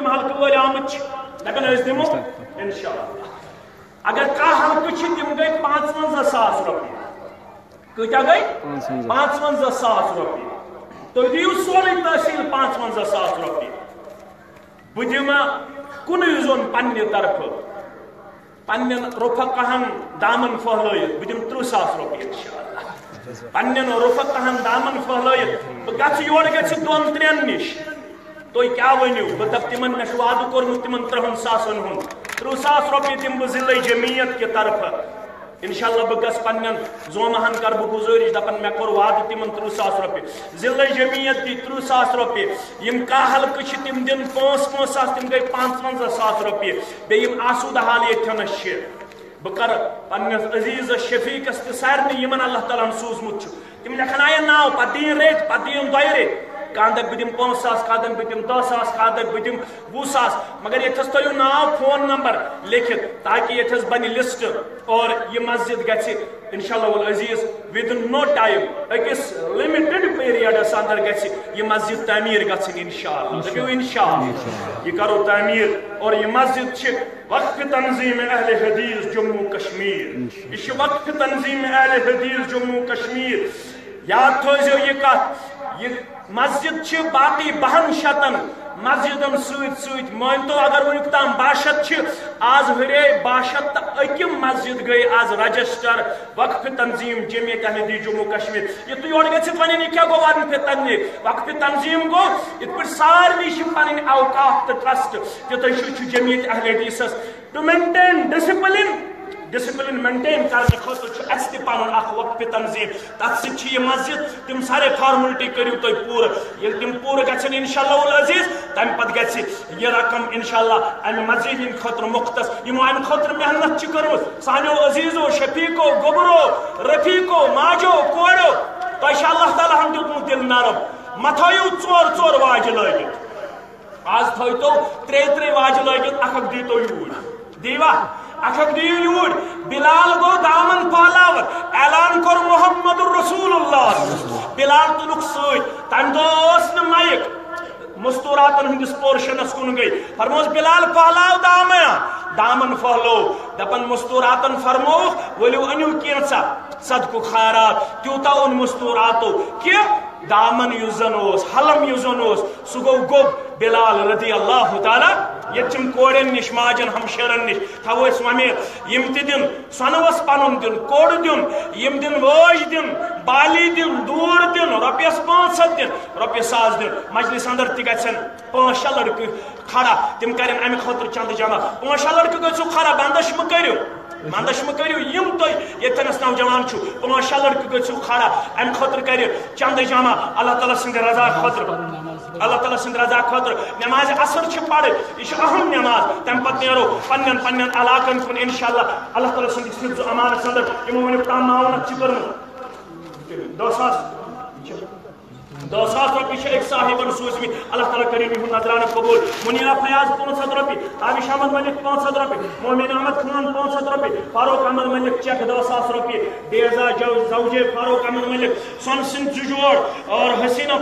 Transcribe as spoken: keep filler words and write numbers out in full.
یِم حلقہٕ وٲلۍ آمٕتۍ چھِ، دَپان أسۍ دِمو اِنشاءاللہ۔ اگر کانٛہہ حلقہٕ چھِ، تِم گٔے پانٛژوَنٛزاہ ساس رۄپیہِ۔ کۭتیٛاہ گٔے؟ پانٛژوَنٛزاہ۔ پانٛژوَنٛزاہ ساس رۄپیہِ۔ تُہۍ دِیِو سورُے تحصیٖل پانٛژوَنٛزاہ ساس رۄپیہِ۔ بہٕ دِمہٕ کُنُے زوٚن پننہِ طرفہٕ پننٮ۪ن رفقاہن دامن پھٔہلٲیِتھ، بہٕ دِمہٕ تٕرٛہ ساس رۄپیہِ اِنشاءاللہ۔ پننٮ۪ن رفقاہن دامن پھٔہلٲیِتھ، بہٕ گژھٕ یورٕ گژھِ دۄن ترٛٮ۪ن نِش۔ تُہۍ کیٛاہ ؤنِو؟ بہٕ دَپہٕ تِمن، مےٚ چھُ وعدٕ کوٚرمُت تِمن تٕرٛہَن ساسن ہُنٛد، تٕرٛہ ساس رۄپیہِ دِمہٕ بہٕ ضلعے جمعیت کہِ طرفہٕ۔ اِنشاءاللہ بہٕ گژھٕ پننٮ۪ن زومہَن، کَرٕ بہٕ گُزٲرِش، دَپَن مےٚ کوٚر وعدٕ تِمَن تٕرٛہ ساس رۄپیہِ۔ ضلعے جمعیت دی تٕرٛہ ساس رۄپیہِ۔ یِم کاہ حلقہٕ چھِ، تِم دِن پانٛژھ پانٛژھ ساس، تِم گٔے پانٛژوَنٛزاہ ساس رۄپیہِ۔ بیٚیہِ یِم آسوٗدٕ حال ییٚتھٮ۪نَس چھِ، بہٕ کَرٕ پننِس عزیٖزَس شفیٖقَس تہٕ سارنٕے یِمَن اللہ تعالیٰ ہَن سوٗزمُت چھُ، تِم لیکھناون ناو، پتہٕ دِیِن رٔٹۍ، پتہٕ دِیِن دۄیہِ رٔٹۍ۔ کانٛہہ دپہِ بہٕ دِمہٕ پانٛژھ ساس، کانٛہہ دپہِ بہٕ دِمہٕ دَہ ساس، کانٛہہ دپہِ بہٕ دِمہٕ وُہ ساس۔ مگر ییٚتھس تھٲیِو ناو، فون نمبر لیکھِتھ، تاکہِ ییٚتھس بنہِ لسٹ اور یہِ مسجد گژھِ انشاءاللہ العزیز within no time، أکِس limited periodس اندر گژھِ یہِ مسجد تعمیٖر گژھٕنۍ انشاءاللہ۔ دٔپِو انشاءاللہ۔ یہِ کرو تعمیٖر اور یہِ مسجد چھِ وقف تنظیم اہل حدیث جموں کشمیر۔ یہِ چھِ وقف تنظیم اہل حدیث جموں کشمیر۔ یاد تھٲیزیو یہِ کتھ، یہِ مسجد چھِ باقٕے بَہَن شتَن مسجدن سۭتۍ سۭتۍ۔ مٲنتو اگر وٕنیُک تام بَہہ شتھ چھِ، آز ہُرے بَہہ شتھ تہٕ أکِم مسجد گٔے آز رجسٹر وقف تنظیم جمعیت اہل حدیث جموں کشمیر۔ یہِ تُہۍ یورٕ گٔژھِتھ وَنٕنۍ، یہِ کیٛاہ گوٚو وقف تنظیم؟ وقف تنظیم گوٚو یِتھ پٲٹھۍ سارنٕے چھِ پَنٕنۍ اوقاف تہٕ ٹرسٹ، تِتھَے چھُ، چھُ جمعیت اہل حدیثس to maintain discipline، discipline maintain کرنہٕ خٲطرٕ چھُ اَسہِ تہِ پَنُن اکھ وقف تنظیم۔ تَتھ سۭتۍ چھِ یہِ مسجد، تِم سارے فارملٹی کٔرِو تُہۍ پوٗرٕ۔ ییٚلہِ تِم پوٗرٕ گژھن انشاءاللہ العزیز، تَمہِ پتہٕ گژھِ یہِ رقم انشاءاللہ اَمہِ مسجد ہِنٛدِ خٲطرٕ مختص۔ یِمو اَمہِ خٲطرٕ محنت چھِ کٔرمٕژ، سانیو عزیزو، شفیقو، گوٚبرو، رفیقو، ماجو، کورو، تۄہہِ چھِ اللہ تعالیٰ ہن دیُتمُت دِل نرم، مہ تھٲیِو ژور ژور واجہِ لٲگِتھ۔ آز تھٲیتو ترٛے ترٛے واجہِ لٲگِتھ، اکھ اکھ دیٖتو یوٗرۍ۔ دیٖوا؟ اکھ اکھ دِیِو یوٗرۍ۔ بلال گوٚو دامن پھہلاوان، اعلان کوٚر محمد رسول اللہ۔ بلال تُلُکھ سۭتۍ۔ تَمہِ دۄہ اوس نہٕ مایِک۔ مستوراتن ہٕنٛدِس پورشنس کُن گٔے۔ فرموس، بلال پھہلاو دامن۔ دامن پھہلو۔ دپان مستوراتن فرمووُکھ، ؤلِو أنِو کینٛژھا صدقُک خیرات۔ تیوٗتاہ اوٚن مستوراتو کہِ دامن یُس زن اوس، حلم یُس زن اوس، سُہ گوٚو گوٚب بلال رضی اللہ تعالیٰ۔ ییٚتہِ چھِم کورٮ۪ن نِش، ماجن، ہمشیرن نِش تھاوو أسۍ وۄمید، یِم تہِ دِن سۄنہٕ وس پنُن دِن، کوٚڑ دِن، یِم دِن وٲج دِن، بالی دِن، دوٗر دِن، رۄپیس پانٛژھ ہتھ دِن، رۄپیہِ ساس دِن، مجلس اندر تہِ گژھن پانٛژھ شےٚ لڑکہٕ کھڑا، تِم کرن امہِ خٲطرٕ چندٕ جمع۔ پانٛژھ شےٚ لڑکہٕ گٔژھِو کھڑا، بندش مہٕ کٔرِو۔ مندش مہٕ کٔرِو، یِم تُہۍ ییٚتھٮ۪نس نوجوان چھِو، پانٛژھ شےٚ لڑکہٕ گٔژھِو کھڑا، امہِ خٲطرٕ کرِ چندٕ جمع اللہ تعالیٰ سٕنٛدِ رضا خٲطرٕ۔ اللہ تعالیٰ سٕنٛدِ رضا خٲطرٕ۔ نمازِ عصر چھِ پرٕنۍ، یہِ چھِ اہم نماز۔ تمہِ پتہٕ نیرو پننٮ۪ن پننٮ۪ن علاقن کُن انشاءاللہ، اللہ تعالیٰ سٕنٛدِ حفظ و امانس اندر۔ یِمو ؤنیُک تام معاونت چھِ کٔرمٕژ۔ دہ ساس۔ دہ ساس رۄپیہِ چھِ أکۍ صاحبن سوٗزمٕتۍ۔ اللہ تعالیٰ کٔرِن یِہُنٛد نذرانہٕ قبوٗل۔ منیرہ فیاض پانٛژھ ہتھ رۄپیہِ، تابش احمد ملک پانٛژھ ہتھ رۄپیہِ، مومن احمد خان پانٛژھ ہتھ رۄپیہِ، فاروق احمد ملک چیک دہ ساس رۄپیہِ، بیزا جو-، زوجے فاروق احمد ملک، سۄنہٕ سٕنٛدۍ زٕ جوڑ اور حسینہ